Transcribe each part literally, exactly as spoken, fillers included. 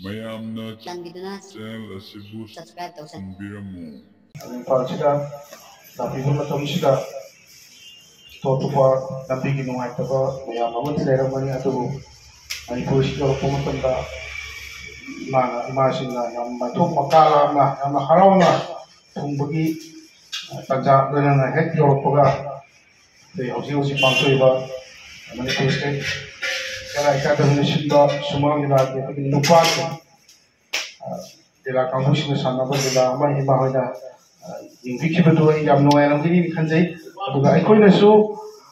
ꯃꯌꯥꯝꯅ ꯆꯥꯟꯕꯤꯗꯨꯅ channel ꯑꯁꯤꯕꯨ subscribe ꯇꯧꯁꯟꯕꯤꯔꯝꯃꯨ꯫ ꯏꯝꯐꯥꯜꯁꯤꯗ ꯂꯥꯛꯄꯤꯕ ꯃꯇꯝꯁꯤꯗ ꯑꯇꯣꯞ ꯑꯇꯣꯞꯄ ꯂꯝꯕꯤꯒꯤ ꯅꯨꯡꯉꯥꯏꯇꯕ ꯃꯌꯥꯝ ꯑꯃꯗꯤ ꯂꯩꯔꯝꯒꯅꯤ, ꯑꯗꯨꯕꯨ ꯃꯅꯤꯄꯨꯔꯁꯤ ꯌꯧꯔꯛꯄ ꯃꯇꯝꯗ ꯏꯃꯥꯅ, ꯏꯃꯥꯁꯤꯡꯅ ꯌꯥꯝ ꯃꯊꯣꯡ ꯃꯈꯥ ꯂꯥꯝꯅ, ꯌꯥꯝꯅ ꯍꯔꯥꯎꯅ ꯊꯨꯡꯕꯒꯤ ꯇꯥꯟꯖꯥ ꯂꯣꯏꯅꯅ ꯍꯦꯛ ꯌꯧꯔꯛꯄꯒ, ꯑꯩꯈꯣꯏ ꯍꯧꯖꯤꯛ ꯍꯧꯖꯤꯛ ꯄꯥꯡꯊꯣꯛꯏꯕ ꯃꯅꯤꯄꯨꯔ State ꯀꯂꯥ ꯑꯦꯀꯥꯗꯃꯤꯅ ꯁꯤꯟꯕ ꯁꯨꯃꯥꯡ ꯂꯤꯂꯥꯒꯤ ꯑꯩꯈꯣꯏꯒꯤ ꯅꯨꯄꯥꯁꯤꯡ, ꯑ, ꯂꯤꯂꯥ ꯀꯥꯡꯕꯨꯁꯤꯡꯅ ꯁꯥꯟꯅꯕ ꯂꯤꯂꯥ ꯑꯃ ꯏꯃꯥ ꯍꯣꯏꯅ, ꯑ, ꯌꯦꯡꯕꯤꯈꯤꯕꯗꯨ ꯑꯩ ꯌꯥꯝ ꯅꯨꯡꯉꯥꯏꯔꯝꯒꯅꯤ ꯈꯟꯖꯩ꯫ ꯑꯗꯨꯒ ꯑꯩꯈꯣꯏꯅꯁꯨ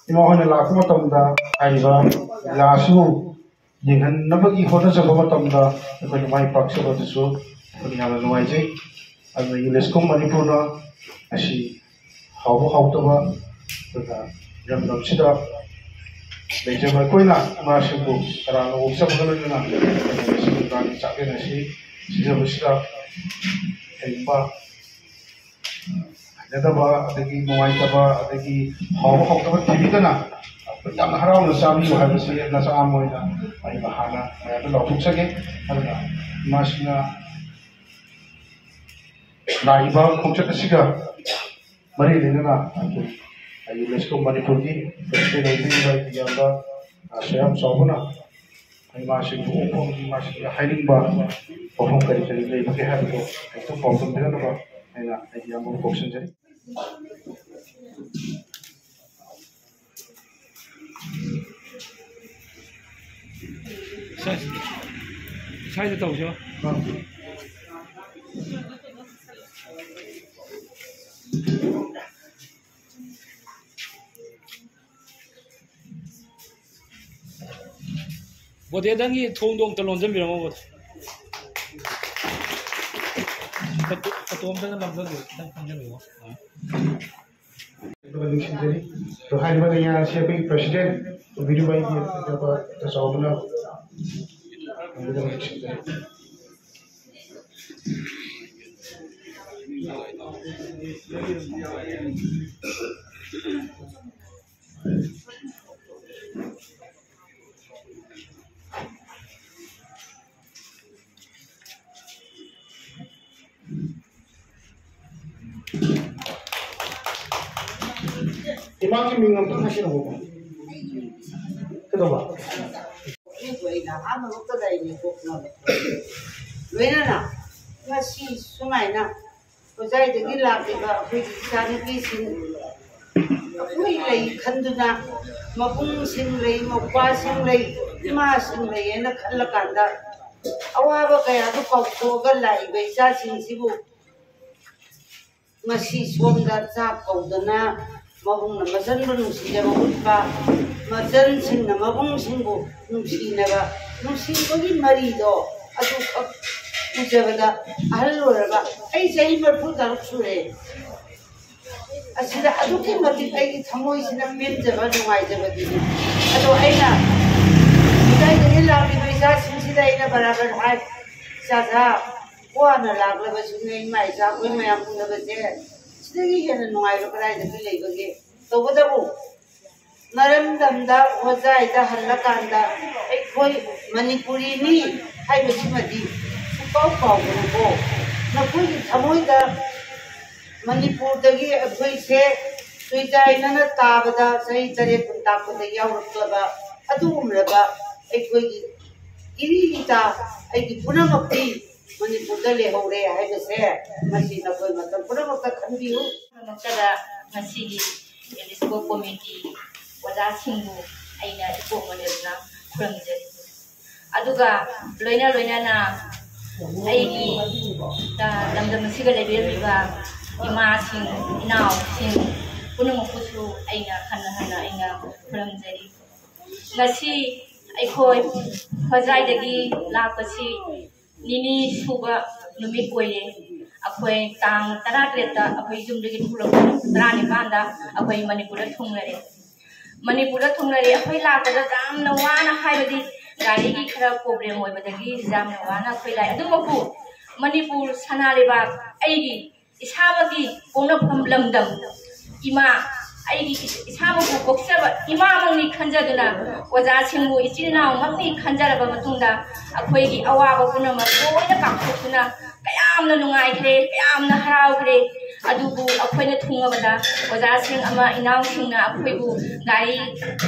ꯏꯃꯥ ꯍꯣꯏꯅ ꯂꯥꯛꯄ ꯃꯇꯝꯗ ꯍꯥꯏꯔꯤꯕ ꯂꯤꯂꯥ ꯑꯁꯤꯕꯨ ꯌꯦꯡꯍꯟꯅꯕꯒꯤ ꯍꯣꯠꯅꯖꯕ ꯃꯇꯝꯗ ꯑꯩꯈꯣꯏꯅ ꯃꯥꯏ ꯄꯥꯛꯆꯕꯗꯨꯁꯨ ꯑꯩꯈꯣꯏꯅ ꯌꯥꯝꯅ ꯅꯨꯡꯉꯥꯏꯖꯩ꯫ ꯑꯗꯨꯅ ꯌꯨꯅꯦꯁꯀꯣ ꯃꯅꯤꯄꯨꯔꯅ ꯉꯁꯤ ꯍꯥꯎꯕ ꯍꯥꯎꯇꯕ, ꯑꯗꯨꯒ ꯏꯔꯝꯗꯝꯁꯤꯗ ꯂꯩꯖꯕ ꯑꯩꯈꯣꯏꯅ ꯏꯃꯥꯁꯤꯡꯕꯨ ꯀꯅꯥꯅ ꯑꯣꯛꯆꯕꯒ ꯂꯣꯏꯅꯅ ꯉꯁꯤ ꯅꯨꯡꯗꯥꯡꯒꯤ ꯆꯥꯛꯂꯦꯟ ꯑꯁꯤ ꯁꯤꯖꯕꯁꯤꯗ ꯀꯔꯤꯒꯨꯝꯕ ꯍꯩꯅꯗꯕ, ꯑꯗꯒꯤ ꯅꯨꯡꯉꯥꯏꯇꯕ, ꯑꯗꯒꯤ ꯍꯥꯎꯕ ꯍꯥꯎꯇꯕ ꯊꯤꯕꯤꯗꯅ ꯑꯩꯈꯣꯏ ꯌꯥꯝꯅ ꯍꯔꯥꯎꯅ ꯆꯥꯕꯤꯌꯨ ꯍꯥꯏꯕꯁꯤ ꯅꯆꯥ ꯑꯃ ꯑꯣꯏꯅ ꯑꯩꯅ ꯍꯥꯟꯅ ꯃꯌꯥꯝꯗ ꯂꯥꯎꯊꯣꯛꯆꯒꯦ꯫ ꯑꯗꯨꯅ ꯏꯃꯥꯁꯤꯅ ꯂꯥꯛꯏꯕ ꯈꯣꯡꯆꯠ ꯑꯁꯤꯒ ꯃꯔꯤ ꯂꯩꯅꯅ ꯑꯩꯈꯣꯏ ꯌꯨꯅꯦꯁꯀꯣ ꯃꯅꯤꯄꯨꯔꯒꯤ president ꯑꯣꯏꯕꯤꯔꯤꯕ ꯑꯩꯒꯤ ꯏꯌꯥꯝꯕ, ꯑ, ꯁꯣꯌꯥꯝ ꯆꯥꯎꯕꯅ ꯏꯃꯥꯁꯤꯡꯕꯨ ꯑꯣꯛꯄ ꯑꯃꯗꯤ ꯏꯃꯥꯁꯤꯡꯗ ꯍꯥꯏꯅꯤꯡꯕ ꯋꯥꯐꯝ ꯀꯔꯤ ꯀꯔꯤ ꯂꯩꯕꯒꯦ ꯍꯥꯏꯕꯗꯨ ꯑꯃꯨꯛꯇꯪ ꯄꯥꯎꯗꯝꯕꯤꯔꯛꯅꯕ ꯑꯩꯅ ꯑꯩꯒꯤ ꯏꯌꯥꯝꯕꯕꯨ ꯀꯧꯁꯤꯟꯖꯔꯤ꯫ ꯁ꯭ꯋꯥꯏ-, ꯁ꯭ꯋꯥꯏꯗ ꯇꯧꯁꯤꯔꯣ? ꯕꯣꯗꯦ, ꯅꯪꯒꯤ ꯊꯣꯡꯗꯣ ꯑꯝꯇ ꯂꯣꯟꯁꯤꯟꯕꯤꯔꯝꯃꯣ, ꯕꯣꯗꯦ꯫ ꯐꯣꯇꯣ, ꯐꯣꯇꯣ ꯑꯝꯇꯒ ꯅꯝꯁꯤꯟꯕꯤꯌꯨ, ꯈꯤꯇꯪ ꯐꯝꯖꯤꯟꯕꯤꯌꯣ꯫ ꯑꯥ꯫ ꯑꯗꯨꯒ ꯅꯤꯡꯁꯤꯡꯖꯔꯤ꯫ ꯑꯗꯣ ꯍꯥꯏꯔꯤꯕ ꯂꯩꯉꯥꯛ ꯑꯁꯤ ꯑꯩꯈꯣꯏꯒꯤ president ꯑꯣꯏꯕꯤꯔꯤꯕ ꯑꯩꯒꯤ ꯑꯣꯖꯥ ꯆꯥꯎꯕꯅ ꯑꯗꯨꯒ ꯅꯤꯡꯁꯤꯡꯖꯔꯤ꯫ ꯃꯥꯒꯤ ꯃꯤꯡ ꯑꯝꯇ ꯍꯥꯏꯁꯤꯜꯂꯛꯑꯣꯕ꯫ ꯀꯩꯗꯧꯕ? ꯑꯩꯕꯨ ꯑꯩꯅ ꯑꯍꯥꯟꯕꯃꯛꯇꯗ ꯑꯩ ꯃꯤꯀꯣꯛ ꯉꯝꯃꯦ꯫ ꯂꯣꯏꯅꯅ ꯉꯁꯤ ꯁꯨꯃꯥꯏꯅ ꯍꯣꯖꯥꯏꯗꯒꯤ ꯂꯥꯛꯂꯤꯕ ꯑꯩꯈꯣꯏꯒꯤ ꯏꯆꯥꯅꯨꯄꯤꯁꯤꯡ, ꯑꯩꯈꯣꯏ ꯂꯩ ꯈꯟꯗꯨꯅ, ꯃꯕꯨꯡꯁꯤꯡ ꯂꯩ, ꯃꯧꯄ꯭ꯋꯥꯁꯤꯡ ꯂꯩ, ꯏꯃꯥꯁꯤꯡ ꯂꯩ ꯍꯥꯏꯅ ꯈꯜꯂꯀꯥꯟꯗ, ꯑꯋꯥꯕ ꯀꯌꯥꯗꯨ ꯀꯥꯎꯊꯣꯛꯑꯒ ꯂꯥꯛꯏꯕ ꯏꯆꯥꯁꯤꯡꯁꯤꯕꯨ ꯉꯁꯤ ꯁꯣꯝꯗ ꯆꯥꯛ ꯀꯧꯗꯅ, ꯃꯕꯨꯡꯅ ꯃꯆꯟꯕꯨ ꯅꯨꯡꯁꯤꯖꯕ ꯎꯠꯄ, ꯃꯆꯟꯁꯤꯡꯅ ꯃꯕꯨꯡꯁꯤꯡꯕꯨ ꯅꯨꯡꯁꯤꯅꯕ, ꯅꯨꯡꯁꯤꯕꯒꯤ ꯃꯔꯤꯗꯣ ꯑꯗꯨꯈꯛ ꯎꯖꯕꯗ, ꯑꯍꯜ ꯑꯣꯏꯔꯕ, ꯑꯩ ꯆꯍꯤ ꯃꯔꯤꯐꯨ ꯇꯔꯨꯛ ꯁꯨꯔꯦ꯫ ꯑꯁꯤꯗ ꯑꯗꯨꯛꯀꯤ ꯃꯇꯤꯛ ꯑꯩꯒꯤ ꯊꯃꯣꯏꯁꯤꯅ ꯄꯦꯟꯖꯕ, ꯅꯨꯡꯉꯥꯏꯖꯕꯗꯨꯅꯤ꯫ ꯑꯗꯣ ꯑꯩꯅ ꯏꯀꯥꯏꯗꯒꯤ ꯂꯥꯛꯂꯤꯕ ꯏꯆꯥꯁꯤꯡꯁꯤꯗ ꯑꯩꯅ ꯕꯔꯥꯕꯔ ꯍꯥꯏ, "ꯏꯆꯥꯁꯥ, ꯋꯥꯅ ꯂꯥꯛꯂꯕꯁꯨꯅꯦ, ꯏꯃꯥ ꯏꯆꯥ ꯑꯩꯈꯣꯏ ꯃꯌꯥꯝ ꯎꯅꯕꯁꯦ, ꯁꯤꯗꯒꯤ ꯍꯦꯟꯅ ꯅꯨꯡꯉꯥꯏꯕ ꯀꯗꯥꯏꯗꯒꯤ ꯂꯩꯕꯒꯦ?" ꯇꯧꯕꯇꯕꯨ ꯅꯔꯝꯗꯝꯗ, ꯍꯣꯖꯥꯏꯗ ꯍꯜꯂꯀꯥꯟꯗ ꯑꯩꯈꯣꯏ ꯃꯅꯤꯄꯨꯔꯤꯅꯤ ꯍꯥꯏꯕꯁꯤꯃꯗꯤ ꯁꯨꯡꯀꯥꯎ ꯀꯥꯎꯒꯅꯨꯀꯣ꯫ ꯅꯈꯣꯏꯒꯤ ꯊꯃꯣꯏꯗ ꯃꯅꯤꯄꯨꯔꯗꯒꯤ ꯑꯩꯈꯣꯏꯁꯦ ꯇꯨꯏꯖꯥꯏꯅꯅ ꯇꯥꯕꯗ ꯆꯍꯤ ꯇꯔꯦꯠ ꯀꯨꯟ ꯇꯥꯛꯄꯗ ꯌꯥꯎꯔꯛꯂꯕ ꯑꯗꯨꯒꯨꯝꯂꯕ ꯑꯩꯈꯣꯏꯒꯤ ꯏꯔꯤ ꯏꯇꯥ, ꯑꯩꯒꯤ ꯄꯨꯝꯅꯃꯛꯇꯤ ꯃꯅꯤꯄꯨꯔꯗ ꯂꯩꯍꯧꯔꯦ ꯍꯥꯏꯕꯁꯦ ꯃꯁꯤ ꯅꯈꯣꯏ ꯃꯇꯝ ꯄꯨꯝꯅꯃꯛꯇ ꯈꯟꯕꯤꯌꯨ꯫ ꯃꯛꯇꯗ ꯉꯁꯤꯒꯤ ꯑꯦꯂꯤꯁꯀꯣ ꯀꯣꯃꯤꯇꯤ ꯑꯣꯖꯥꯁꯤꯡꯕꯨ ꯑꯩꯅ ꯏꯀꯣꯛ ꯃꯟꯗꯗꯨꯅ ꯈꯨꯔꯨꯝꯖꯔꯤ꯫ ꯑꯗꯨꯒ ꯂꯣꯏꯅ ꯂꯣꯏꯅꯅ ꯑꯩꯒꯤ, ꯑ, ꯂꯝꯗꯝ ꯑꯁꯤꯗ ꯂꯩꯕꯤꯔꯝꯂꯤꯕ ꯏꯃꯥꯁꯤꯡ, ꯏꯅꯥꯎꯁꯤꯡ ꯄꯨꯝꯅꯃꯛꯄꯨꯁꯨ ꯑꯩꯅ ꯍꯟꯅ ꯍꯟꯅ ꯑꯩꯅ ꯈꯨꯔꯨꯝꯖꯔꯤ꯫ ꯉꯁꯤ ꯑꯩꯈꯣꯏ ꯍꯣꯖꯥꯏꯗꯒꯤ ꯂꯥꯛꯄꯁꯤ ꯅꯤꯅꯤ ꯁꯨꯕ ꯅꯨꯃꯤꯠ ꯑꯣꯏꯔꯦ꯫ ꯑꯩꯈꯣꯏ ꯇꯥꯡ ꯇꯔꯥꯇꯔꯦꯠꯇ ꯑꯩꯈꯣꯏ ꯌꯨꯝꯗꯒꯤ ꯊꯣꯛꯂꯛꯄ, ꯇꯔꯥꯅꯤꯄꯥꯟꯗ ꯑꯩꯈꯣꯏ ꯃꯅꯤꯄꯨꯔꯗ ꯊꯨꯡꯂꯔꯦ꯫ ꯃꯅꯤꯄꯨꯔꯗ ꯊꯨꯡꯂꯔꯦ꯫ ꯑꯩꯈꯣꯏ ꯂꯥꯛꯄꯗ ꯌꯥꯝꯅ ꯋꯥꯅ, ꯍꯥꯏꯕꯗꯤ ꯒꯥꯔꯤꯒꯤ ꯈꯔ ꯄ꯭ꯔꯣꯕ꯭ꯂꯦꯝ ꯑꯣꯏꯕꯗꯒꯤ ꯌꯥꯝꯅ ꯋꯥꯅ ꯑꯩꯈꯣꯏ ꯂꯥꯛꯑꯦ꯫ ꯑꯗꯨꯃꯛꯄꯨ ꯃꯅꯤꯄꯨꯔ ꯁꯅꯥ ꯂꯩꯕꯥꯛ, ꯑꯩꯒꯤ ꯏꯁꯥꯃꯛꯀꯤ ꯄꯣꯛꯅꯐꯝ ꯂꯝꯗꯝ, ꯏꯃꯥ, ꯑꯩꯒꯤ ꯏꯁꯥꯃꯛꯄꯨ ꯄꯣꯛꯆꯕ ꯏꯃꯥꯃꯛꯅꯤ ꯈꯟꯖꯗꯨꯅ, ꯑꯣꯖꯥꯁꯤꯡꯕꯨ ꯏꯆꯤꯜ ꯏꯅꯥꯎꯃꯛꯅꯤ ꯈꯟꯖꯔꯕ ꯃꯇꯨꯡꯗ, ꯑꯩꯈꯣꯏꯒꯤ ꯑꯋꯥꯕ ꯄꯨꯝꯅꯃꯛ ꯂꯣꯏꯅ ꯀꯥꯎꯊꯣꯛꯇꯨꯅ, ꯀꯌꯥ ꯌꯥꯝꯅ ꯅꯨꯡꯉꯥꯏꯈ꯭ꯔꯦ, ꯌꯥꯝꯅ ꯍꯔꯥꯎꯈ꯭ꯔꯦ꯫ ꯑꯗꯨꯕꯨ ꯑꯩꯈꯣꯏꯅ ꯊꯨꯡꯉꯕꯗ ꯑꯣꯖꯥꯁꯤꯡ ꯑꯃ ꯏꯅꯥꯎꯁꯤꯡꯅ ꯑꯩꯈꯣꯏꯕꯨ ꯒꯥꯔꯤ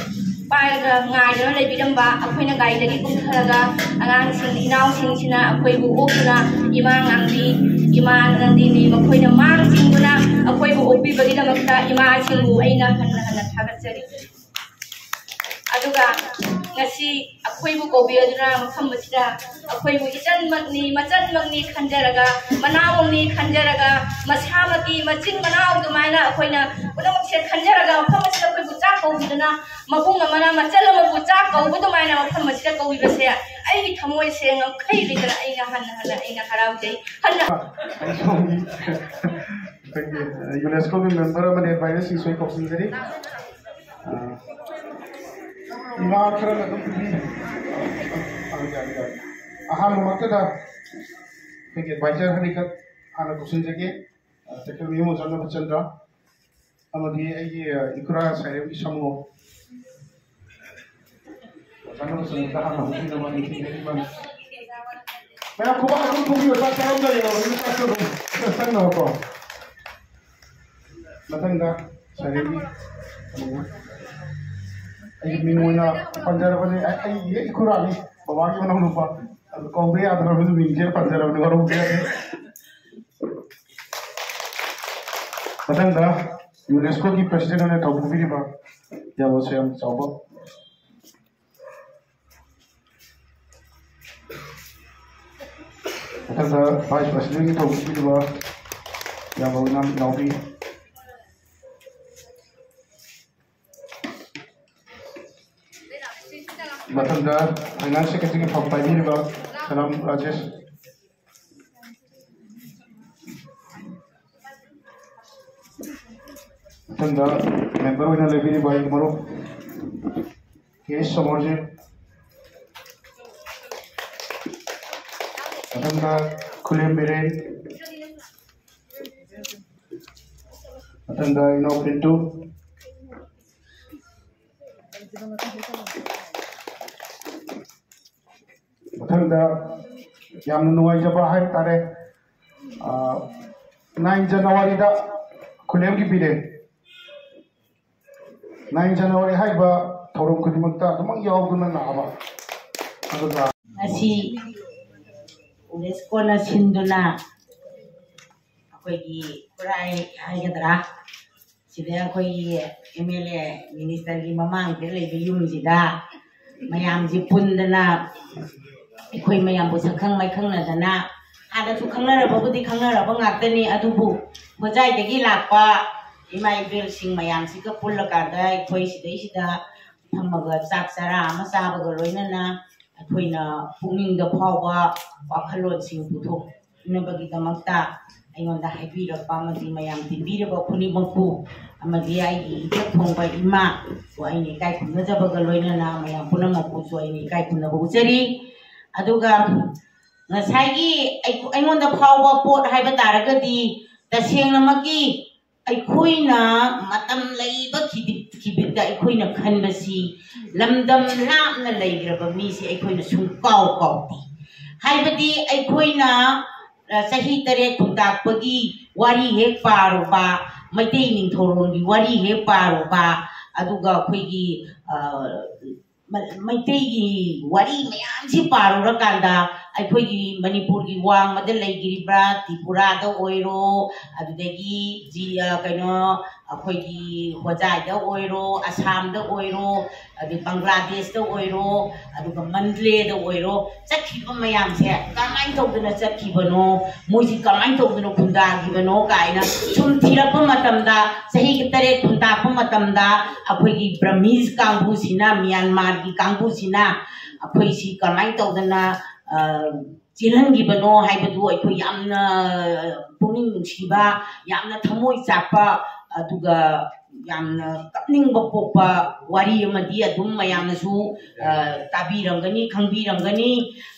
ꯄꯥꯏꯔꯒ ꯉꯥꯏꯗꯨꯅ ꯂꯩꯕꯤꯔꯝꯕ, ꯑꯩꯈꯣꯏꯅ ꯒꯥꯔꯤꯗꯒꯤ ꯀꯨꯝꯊꯔꯒ ꯑꯉꯥꯡꯁꯤꯡ, ꯏꯅꯥꯎꯁꯤꯡꯁꯤꯅ ꯑꯩꯈꯣꯏꯕꯨ ꯑꯣꯛꯇꯨꯅ, ꯏꯃꯥ ꯉꯥꯡꯕꯤ, ꯏꯃꯥ ꯅꯟꯗꯤꯅꯤ, ꯃꯈꯣꯏꯅ ꯃꯥꯡ ꯆꯤꯡꯗꯨꯅ ꯑꯩꯈꯣꯏꯕꯨ ꯑꯣꯛꯄꯤꯕꯒꯤꯗꯃꯛꯇ ꯏꯃꯥꯁꯤꯡꯕꯨ ꯑꯩꯅ ꯍꯟꯅ ꯍꯟꯅ ꯊꯥꯒꯠꯆꯔꯤ꯫ ꯑꯗꯨꯒ ꯉꯁꯤ ꯑꯩꯈꯣꯏꯕꯨ ꯀꯧꯕꯤꯔꯗꯨꯅ ꯃꯐꯝ ꯑꯁꯤꯗ ꯑꯩꯈꯣꯏꯕꯨ ꯏꯆꯟꯃꯛꯅꯤ, ꯃꯆꯟꯃꯛꯅꯤ ꯈꯟꯖꯔꯒ, ꯃꯅꯥꯎꯃꯛꯅꯤ ꯈꯟꯖꯔꯒ, ꯃꯁꯥꯃꯛꯀꯤ ꯃꯆꯤꯟ ꯃꯅꯥꯎ ꯑꯗꯨꯃꯥꯏꯅ ꯑꯩꯈꯣꯏꯅ ꯄꯨꯝꯅꯃꯛꯁꯦ ꯈꯟꯖꯔꯒ ꯃꯐꯝ ꯑꯁꯤꯗ ꯑꯩꯈꯣꯏꯕꯨ ꯆꯥꯛ ꯀꯧꯕꯤꯗꯨꯅ, ꯃꯕꯨꯡ ꯑꯃꯅ ꯃꯆꯜ ꯑꯃꯕꯨ ꯆꯥꯛ ꯀꯧꯕ ꯑꯗꯨꯃꯥꯏꯅ ꯃꯐꯝ ꯑꯁꯤꯗ ꯀꯧꯕꯤꯕꯁꯦ ꯑꯩꯒꯤ ꯊꯃꯣꯏꯁꯦ ꯉꯝꯈꯩ ꯂꯩꯇꯅ ꯑꯩꯅ ꯍꯟꯅ ꯍꯟꯅ ꯑꯩꯅ ꯍꯔꯥꯎꯖꯩ꯫ ꯍꯟꯅ ꯑꯩꯈꯣꯏꯒꯤ ꯌꯨꯅꯦꯁꯀꯣꯒꯤ ꯃꯦꯝꯕꯔ ꯑꯃꯅꯦ, ꯚꯥꯏꯔꯁ ꯁꯤꯁꯣꯏ ꯀꯧꯁꯤꯟꯖꯔꯤ꯫ ꯑ, ꯏꯃꯥ ꯈꯔꯅ ꯑꯗꯨꯝ ꯄꯤꯕꯤ꯫ ꯑ, ꯌꯥꯅꯤ, ꯌꯥꯅꯤ꯫ ꯑꯍꯥꯟꯕꯃꯛꯇꯗ ꯑꯩꯈꯣꯏꯒꯤ ꯑꯦꯗꯚꯥꯏꯖꯔ ꯍꯅꯤꯀꯠ ꯍꯥꯟꯅ ꯀꯧꯁꯤꯟꯖꯒꯦ꯫ ꯑ, ꯇꯦꯀꯦꯜꯃꯌꯨꯝ ꯑꯣꯖꯥ ꯅꯕꯆꯟꯗ꯭ꯔ ꯑꯃꯗꯤ ꯑꯩꯒꯤ, ꯑ, ꯏꯈꯨꯔꯥ ꯁꯥꯏꯔꯦꯝꯒꯤ ꯁꯃꯨ꯫ ꯑꯣꯖꯥ ꯅꯕꯆꯟꯗ꯭ꯔ ꯍꯥꯟꯅ ꯍꯧꯕꯤꯅꯕ ꯅꯤꯡꯁꯤꯡꯖꯔꯤ꯫ ꯃꯌꯥꯝ ꯈꯨꯕꯥꯛ ꯑꯗꯨꯝ ꯊꯣꯝꯕꯤꯌꯨ, ꯆꯥꯛ ꯆꯥꯔꯝꯗꯥꯏ ꯌꯧꯔꯕꯅꯤꯅ ꯆꯥꯛꯁꯨ ꯑꯗꯨꯝ ꯆꯪꯅꯕꯀꯣ꯫ ꯃꯊꯪꯗ ꯁꯥꯏꯔꯦꯝꯒꯤ ꯑꯩꯒꯤ ꯃꯤꯡ ꯑꯣꯏꯅ ꯄꯟꯖꯔꯕꯅꯤ꯫ ꯑꯩ, ꯑꯩꯒꯤ ꯍꯦꯛ ꯏꯈꯨꯔꯥꯅꯤ, ꯕꯕꯥꯒꯤ ꯃꯅꯥꯎ ꯅꯨꯄꯥ꯫ ꯑꯗꯨ ꯀꯧꯕ ꯌꯥꯗ꯭ꯔꯕꯅꯤ, ꯃꯤꯡꯁꯦ ꯄꯟꯖꯔꯕꯅꯤ, ꯋꯥꯔꯧꯕ ꯌꯥꯗꯦ꯫ ꯃꯊꯪꯗ ꯌꯨꯅꯦꯁꯀꯣꯒꯤ ꯄ꯭ꯔꯁꯤꯗꯦꯟ ꯑꯣꯏꯅ ꯊꯧ ꯄꯨꯕꯤꯔꯤꯕ ꯌꯥꯕꯁꯨ ꯌꯥꯝ ꯆꯥꯎꯕ꯫ ꯃꯊꯪꯗ ꯚꯥꯏꯁ ꯄ꯭ꯔꯁꯤꯗꯦꯟꯒꯤ ꯊꯧ ꯄꯨꯕꯤꯔꯤꯕ ꯌꯥꯕ ꯏꯅꯥꯎ ꯏꯅꯥꯎꯕꯤ꯫ ꯃꯊꯪꯗ ꯐꯥꯏꯅꯥꯟꯁ ꯁꯦꯀ꯭ꯔꯦꯇꯔꯤꯒꯤ ꯐꯝ ꯄꯥꯏꯕꯤꯔꯤꯕ ꯁꯅꯥꯝ ꯔꯥꯖꯦꯁ꯫ ꯃꯊꯪꯗ ꯃꯦꯝꯕꯔ ꯑꯣꯏꯅ ꯂꯩꯕꯤꯔꯤꯕ ꯑꯩꯒꯤ ꯃꯔꯨꯞ ꯀꯦ ꯑꯦꯁ ꯁꯃꯔꯖꯤꯠ꯫ ꯃꯊꯪꯗ ꯈꯨꯂꯦꯝ ꯕꯤꯔꯦꯟ꯫ ꯃꯊꯪꯗ ꯏꯅꯥꯎ ꯄꯤꯟꯇꯨ꯫ ꯃꯊꯪꯗ ꯌꯥꯝꯅ ꯅꯨꯡꯉꯥꯏꯖꯕ ꯍꯥꯏꯕ ꯇꯥꯔꯦ, ꯅꯥꯏꯟ ꯖꯅꯋꯥꯔꯤꯗ ꯈꯨꯂꯦꯝꯒꯤ ꯕꯤꯔꯦꯟ, ꯅꯥꯏꯟ ꯖꯅꯋꯥꯔꯤ ꯍꯥꯏꯕ ꯊꯧꯔꯝ ꯈꯨꯗꯤꯡꯃꯛꯇ ꯑꯗꯨꯃꯛ ꯌꯥꯎꯗꯨꯅ ꯂꯥꯛꯑꯕ ꯑꯗꯨꯒ ꯉꯁꯤ ꯌꯨꯅꯦꯁꯀꯣꯅ ꯁꯤꯟꯗꯨꯅ ꯑꯩꯈꯣꯏꯒꯤ ꯈꯨꯔꯥꯏ ꯍꯥꯏꯒꯗ꯭ꯔꯥ, ꯁꯤꯗ ꯑꯩꯈꯣꯏꯒꯤ ꯑꯦꯝ ꯑꯦꯜ ꯑꯦ ꯃꯤꯅꯤꯁꯇꯔꯒꯤ ꯃꯃꯥꯡꯗ ꯂꯩꯕ ꯌꯨꯝꯁꯤꯗ ꯃꯌꯥꯝꯁꯤ ꯄꯨꯟꯗꯅ ꯑꯩꯈꯣꯏ ꯃꯌꯥꯝꯕꯨ ꯁꯛꯈꯪ ꯃꯥꯏꯈꯪꯅꯗꯅ, ꯍꯥꯟꯅꯁꯨ ꯈꯪꯅꯔꯕꯕꯨꯗꯤ ꯈꯪꯅꯔꯕ ꯉꯥꯛꯇꯅꯤ, ꯑꯗꯨꯕꯨ ꯍꯣꯖꯥꯏꯗꯒꯤ ꯂꯥꯛꯄ ꯏꯃꯥ ꯏꯕꯦꯜꯁꯤꯡ ꯃꯌꯥꯝꯁꯤꯒ ꯄꯨꯜꯂꯀꯥꯟꯗ ꯑꯩꯈꯣꯏ ꯁꯤꯗꯩꯁꯤꯗ ꯐꯝꯃꯒ ꯆꯥꯛ ꯆꯔꯥ ꯑꯃ ꯆꯥꯕꯒ ꯂꯣꯏꯅꯅ ꯑꯩꯈꯣꯏꯅ ꯄꯨꯛꯅꯤꯡꯗ ꯐꯥꯎꯕ ꯋꯥꯈꯜꯂꯣꯟꯁꯤꯡ ꯄꯨꯊꯣꯛꯅꯕꯒꯤꯗꯃꯛꯇ ꯑꯩꯉꯣꯟꯗ ꯍꯥꯏꯕꯤꯔꯛꯄ ꯑꯃꯗꯤ ꯃꯌꯥꯝ ꯇꯤꯟꯕꯤꯔꯕ ꯈꯨꯗꯤꯡꯃꯛꯄꯨ ꯑꯃꯗꯤ ꯑꯩꯒꯤ ꯏꯊꯛ ꯊꯣꯡꯕ ꯏꯃꯥꯕꯨ ꯑꯩꯅ ꯏꯀꯥꯏ ꯈꯨꯝꯅꯖꯕꯒ ꯂꯣꯏꯅꯅ ꯃꯌꯥꯝ ꯄꯨꯝꯅꯃꯛꯄꯨꯁꯨ ꯑꯩꯅ ꯏꯀꯥꯏ ꯈꯨꯝꯅꯕ ꯎꯠꯆꯔꯤ꯫ ꯑꯗꯨꯒ ꯉꯁꯥꯏꯒꯤ ꯑꯩ-, ꯑꯩꯉꯣꯟꯗ ꯐꯥꯎꯕ ꯄꯣꯠ ꯍꯥꯏꯕ ꯇꯥꯔꯒꯗꯤ, ꯇꯁꯦꯡꯅꯃꯛꯀꯤ ꯑꯩꯈꯣꯏꯅ ꯃꯇꯝ ꯂꯩꯕ ꯈꯤꯕꯤꯠ-, ꯈꯤꯕꯤꯠꯇ ꯑꯩꯈꯣꯏꯅ ꯈꯟꯕꯁꯤ, ꯂꯝꯗꯝ ꯂꯥꯞꯅ ꯂꯩꯈ꯭ꯔꯕ ꯃꯤꯁꯤ ꯑꯩꯈꯣꯏꯅ ꯁꯨꯡꯀꯥꯎ ꯀꯥꯎꯗꯦ꯫ ꯍꯥꯏꯕꯗꯤ ꯑꯩꯈꯣꯏꯅ, ꯑ, ꯆꯍꯤ ꯇꯔꯦꯠ ꯈꯨꯟꯇꯥꯛꯄꯒꯤ ꯋꯥꯔꯤ ꯍꯦꯛ ꯄꯥꯔꯨꯕ, ꯃꯩꯇꯩ ꯅꯤꯡꯊꯧꯔꯣꯟꯒꯤ ꯋꯥꯔꯤ ꯍꯦꯛ ꯄꯥꯔꯨꯕ, ꯑꯗꯨꯒ ꯑꯩꯈꯣꯏꯒꯤ, ꯑ, ꯃ-, ꯃꯩꯇꯩꯒꯤ ꯋꯥꯔꯤ ꯃꯌꯥꯝꯁꯤ ꯄꯥꯔꯨꯔꯀꯥꯟꯗ, ꯑꯩꯈꯣꯏꯒꯤ ꯃꯅꯤꯄꯨꯔꯒꯤ ꯋꯥꯡꯃꯗ ꯂꯩꯈꯤꯕ ꯇ꯭ꯔꯤꯄꯨꯔꯥꯗ ꯑꯣꯏꯔꯣ, ꯑꯗꯨꯗꯒꯤ ꯖꯤ-, ꯑ, ꯀꯩꯅꯣ, ꯑꯩꯈꯣꯏꯒꯤ ꯍꯣꯖꯥꯏꯗ ꯑꯣꯏꯔꯣ, ꯑꯁꯥꯝꯗ ꯑꯣꯏꯔꯣ, ꯑꯗꯩ ꯕꯪꯒ꯭ꯂꯥꯗꯦꯁꯇ ꯑꯣꯏꯔꯣ, ꯑꯗꯨꯒ ꯃꯟꯗꯂꯦꯗ ꯑꯣꯏꯔꯣ, ꯆꯠꯈꯤꯕ ꯃꯌꯥꯝꯁꯦ ꯀꯃꯥꯏꯅ ꯇꯧꯗꯅ ꯆꯠꯈꯤꯕꯅꯣ, ꯃꯣꯏꯁꯤ ꯀꯃꯥꯏꯅ ꯇꯧꯗꯅ ꯈꯨꯟꯗꯥꯈꯤꯕꯅꯣ ꯀꯥꯏꯅ ꯁꯨꯝ ꯊꯤꯔꯛꯄ ꯃꯇꯝꯗ, ꯆꯍꯤ ꯇꯔꯦꯠ ꯈꯨꯟꯇꯥꯛꯄ ꯃꯇꯝꯗ, ꯑꯩꯈꯣꯏꯒꯤ ꯕ꯭ꯔꯃꯤꯁ ꯀꯥꯡꯕꯨꯁꯤꯅ, ꯃ꯭ꯌꯥꯟꯃꯥꯔꯒꯤ ꯀꯥꯡꯕꯨꯁꯤꯅ ꯑꯩꯈꯣꯏꯁꯤ ꯀꯃꯥꯏꯅ ꯇꯧꯗꯅ, ꯑ, ꯆꯦꯜꯍꯟꯈꯤꯕꯅꯣ ꯍꯥꯏꯕꯗꯨ ꯑꯩꯈꯣꯏ ꯌꯥꯝꯅ ꯄꯨꯛꯅꯤꯡ ꯅꯨꯡꯁꯤꯕ, ꯌꯥꯝꯅ ꯊꯃꯣꯏ ꯆꯥꯛꯄ, ꯑꯗꯨꯒ ꯌꯥꯝꯅ ꯀꯞꯅꯤꯡꯕ ꯄꯣꯛꯄ ꯋꯥꯔꯤ ꯑꯃꯗꯤ ꯑꯗꯨꯝ ꯃꯌꯥꯝꯅꯁꯨ, ꯑ, ꯇꯥꯕꯤꯔꯝꯒꯅꯤ, ꯈꯪꯕꯤꯔꯝꯒꯅꯤ꯫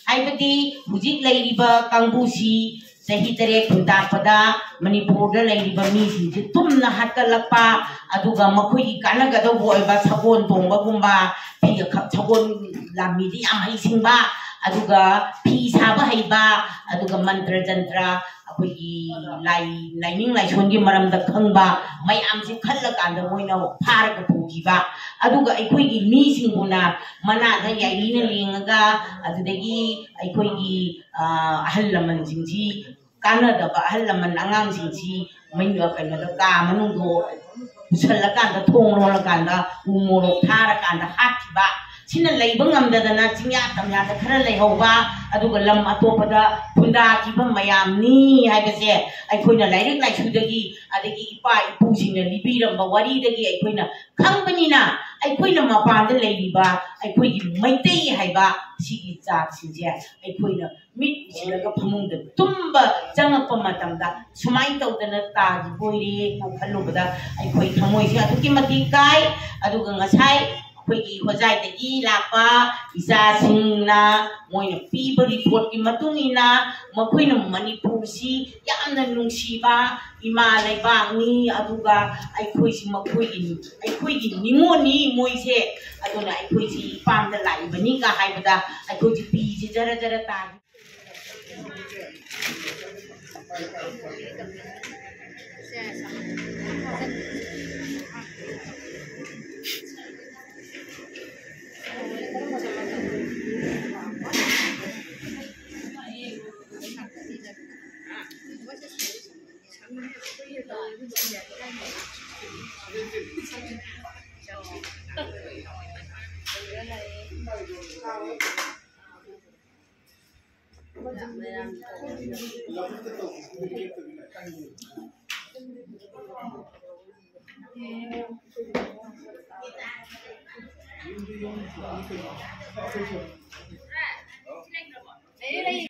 ꯍꯥꯏꯕꯗꯤ ꯍꯧꯖꯤꯛ ꯂꯩꯔꯤꯕ ꯀꯥꯡꯕꯨꯁꯤ ꯆꯍꯤ ꯇꯔꯦꯠ ꯈꯨꯟꯇꯥꯛꯄꯗ ꯃꯅꯤꯄꯨꯔꯗ ꯂꯩꯔꯤꯕ ꯃꯤꯁꯤꯡꯁꯤ ꯇꯨꯝꯅ ꯍꯥꯠꯀꯠꯂꯛꯄ, ꯑꯗꯨꯒ ꯃꯈꯣꯏꯒꯤ ꯀꯥꯟꯅꯒꯗꯧꯕ ꯑꯣꯏꯕ ꯁꯒꯣꯜ ꯇꯣꯡꯕꯒꯨꯝꯕ, ꯐꯤ ꯑꯈꯛ-, ꯁꯒꯣꯜ ꯂꯥꯟꯃꯤꯗꯤ ꯌꯥꯝ ꯍꯩꯁꯤꯡꯕ, ꯑꯗꯨꯒ ꯐꯤ ꯁꯥꯕ ꯍꯩꯕ, ꯑꯗꯨꯒ ꯃꯟꯇ꯭ꯔ ꯖꯟꯇ꯭ꯔ ꯑꯩꯈꯣꯏꯒꯤ ꯂꯥꯏ, ꯂꯥꯏꯅꯤꯡ ꯂꯥꯏꯁꯣꯟꯒꯤ ꯃꯔꯝꯗ ꯈꯪꯕ ꯃꯌꯥꯝꯁꯤ ꯈꯜꯂꯀꯥꯟꯗ ꯃꯣꯏꯅ ꯐꯥꯔꯒ ꯄꯨꯈꯤꯕ꯫ ꯑꯗꯨꯒ ꯑꯩꯈꯣꯏꯒꯤ ꯃꯤꯁꯤꯡꯕꯨꯅ ꯃꯅꯥꯗ ꯌꯥꯏꯔꯤꯅ ꯂꯦꯡꯉꯒ, ꯑꯗꯨꯗꯒꯤ ꯑꯩꯈꯣꯏꯒꯤ, ꯑ, ꯑꯍꯜ ꯂꯃꯟꯁꯤꯡꯁꯤ, ꯀꯥꯟꯅꯗꯕ ꯑꯍꯜ ꯂꯃꯟ ꯑꯉꯥꯡꯁꯤꯡꯁꯤ ꯃꯩ-, ꯀꯩꯅꯣꯗ, ꯀꯥ ꯃꯅꯨꯡꯗꯣ ꯄꯨꯁꯜꯂꯀꯥꯟꯗ, ꯊꯣꯡ ꯂꯣꯜꯂꯀꯥꯟꯗ, ꯎ ꯃꯣꯔꯣꯛ ꯊꯥꯔꯀꯥꯟꯗ ꯍꯥꯠꯈꯤꯕ꯫ ꯁꯤꯅ ꯂꯩꯕ ꯉꯝꯗꯗꯅ ꯆꯤꯡꯌꯥ ꯇꯝꯌꯥꯗ ꯈꯔ ꯂꯩꯍꯧꯕ, ꯑꯗꯨꯒ ꯂꯝ ꯑꯇꯣꯞꯄꯗ ꯈꯨꯟꯗꯥꯈꯤꯕ ꯃꯌꯥꯝꯅꯤ ꯍꯥꯏꯕꯁꯦ ꯑꯩꯈꯣꯏꯅ ꯂꯥꯏꯔꯤꯛ ꯂꯥꯏꯁꯨꯗꯒꯤ, ꯑꯗꯒꯤ ꯏꯄꯥ ꯏꯄꯨꯁꯤꯡꯅ ꯂꯤꯕꯤꯔꯝꯕ ꯋꯥꯔꯤꯗꯒꯤ ꯑꯩꯈꯣꯏꯅ ꯈꯪꯕꯅꯤꯅ, ꯑꯩꯈꯣꯏꯅ ꯃꯄꯥꯟꯗ ꯂꯩꯔꯤꯕ ꯑꯩꯈꯣꯏꯒꯤ ꯃꯩꯇꯩ ꯍꯥꯏꯕ ꯁꯤꯒꯤ ꯖꯥꯠꯁꯤꯡꯁꯦ ꯑꯩꯈꯣꯏꯅ ꯃꯤꯠ ꯎꯏꯁꯤꯜꯂꯒ ꯐꯃꯨꯡꯗ ꯇꯨꯝꯕ ꯆꯪꯉꯛꯄ ꯃꯇꯝꯗ ꯁꯨꯃꯥꯏꯅ ꯇꯧꯗꯅ ꯇꯥꯈꯤꯕ ꯑꯣꯏꯔꯦ ꯈꯜꯂꯨꯕꯗ ꯑꯩꯈꯣꯏ ꯊꯃꯣꯏꯁꯦ ꯑꯗꯨꯛꯀꯤ ꯃꯇꯤꯛ ꯀꯥꯏ꯫ ꯑꯗꯨꯒ ꯉꯁꯥꯏ ꯑꯩꯈꯣꯏꯒꯤ ꯍꯣꯖꯥꯏꯗꯒꯤ ꯂꯥꯛꯄ ꯏꯆꯥꯁꯤꯡꯅ ꯃꯣꯏꯅ ꯄꯤꯕ ꯔꯤꯄꯣꯔꯠꯀꯤ ꯃꯇꯨꯡ ꯏꯟꯅ, ꯃꯈꯣꯏꯅ ꯃꯅꯤꯄꯨꯔꯁꯤ ꯌꯥꯝꯅ ꯅꯨꯡꯁꯤꯕ ꯏꯃꯥ ꯂꯩꯕꯥꯛꯅꯤ, ꯑꯗꯨꯒ ꯑꯩꯈꯣꯏꯁꯤ ꯃꯈꯣꯏꯒꯤ, ꯑꯩꯈꯣꯏꯒꯤ ꯅꯤꯉꯣꯜꯅꯤ ꯃꯣꯏꯁꯦ, ꯑꯗꯨꯅ ꯑꯩꯈꯣꯏꯁꯤ ꯏꯄꯥꯝꯗ ꯂꯥꯛꯏꯕꯅꯤꯒ ꯍꯥꯏꯕꯗ ꯑꯩꯈꯣꯏꯁꯤ ꯄꯤꯁꯦ ꯖꯔ ꯖꯔ ꯇꯥꯈꯤ꯫